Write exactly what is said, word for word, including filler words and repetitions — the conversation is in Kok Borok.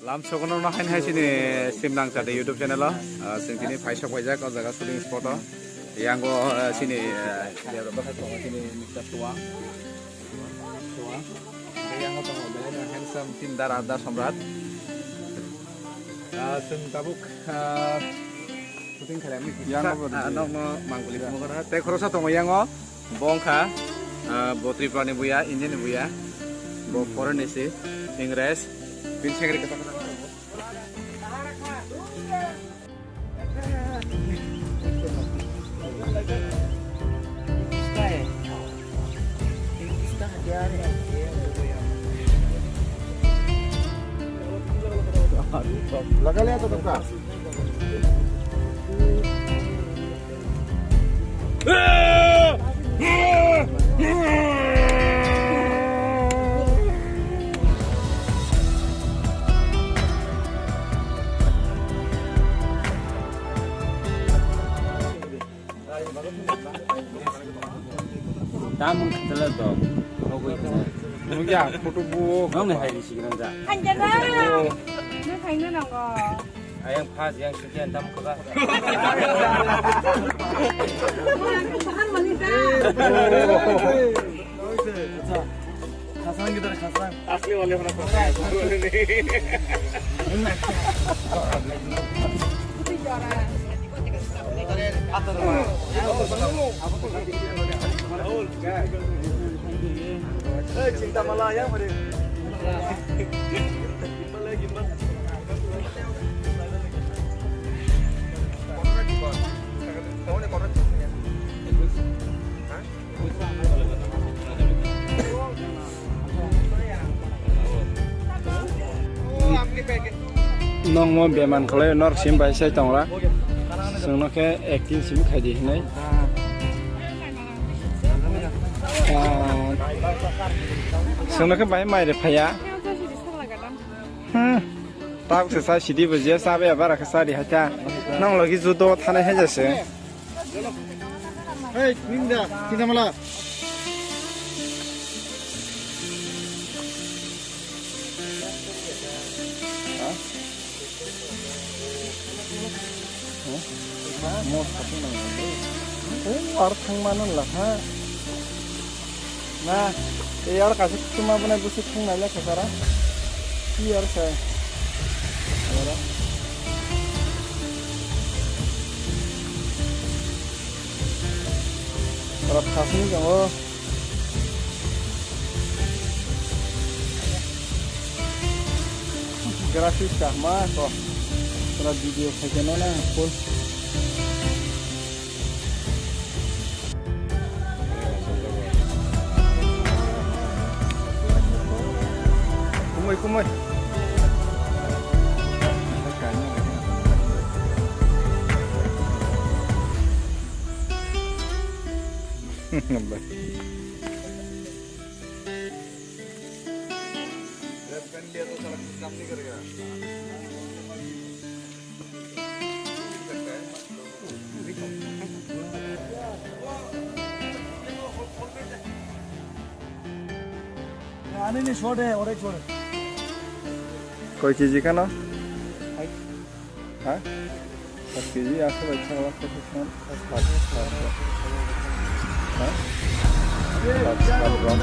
Lam sokono no hain hai sini Simnang Chati YouTube channel o. Ah, sing tini phai sok paijak o jaga shooting spot o. Yang o, ah, sini, ah, ya ro bakha tongo sini Mister Suwang. Suwang. Yang o tongo belai no handsome team dara da Somrat. Ah, sing tabuk, ah, shooting khailai mi. Yang o bo ah, di. Nokno mangkuli Ya. Mokora. Te khorosa tongo yang o. Bo wngkha, ah, bo Tripura ni buya, India ni buya. Bo foreign ni si, Ingres. Bini secretary kata kata. लगा लिया तो तुमका। Tam wng khe tala dok. Nugya, photo bu. Nong ni hai risi gwnang ja. Hanjana. Nang thaino nango. Ayang phas yang sekian tam kha. Bahar mani da. Khasang gidar khasang. Asli wale hona khasang. Hey, cinta malah ya, mari. Nongmo beman khlai norok sim bai sai tongla. Chwngno khe acting sim khaidi hinai. Ah, chwngno khe bai mai re phaya. Hmm. Tabuk se sa sidi bo je sa be bara khe sa di hacha. Nong logi judo thane hai jase. Hey, ninda, tinda mala. Mos khatung nang. Oh, ar thang mano la ha. Na, e yar kaisa tuma bwnai bwswk thung nai le khasara. Ki yar sai. Ora. Ora thasni tongo. Graphics kahma ko. Ora video khaikhe no na full. Kumui, kumui. Ani ni short hai, ore chhod. Koi K G kano? Hai. Ha? Saat K G, aso bai chhod. Ha? Saat, saat gram.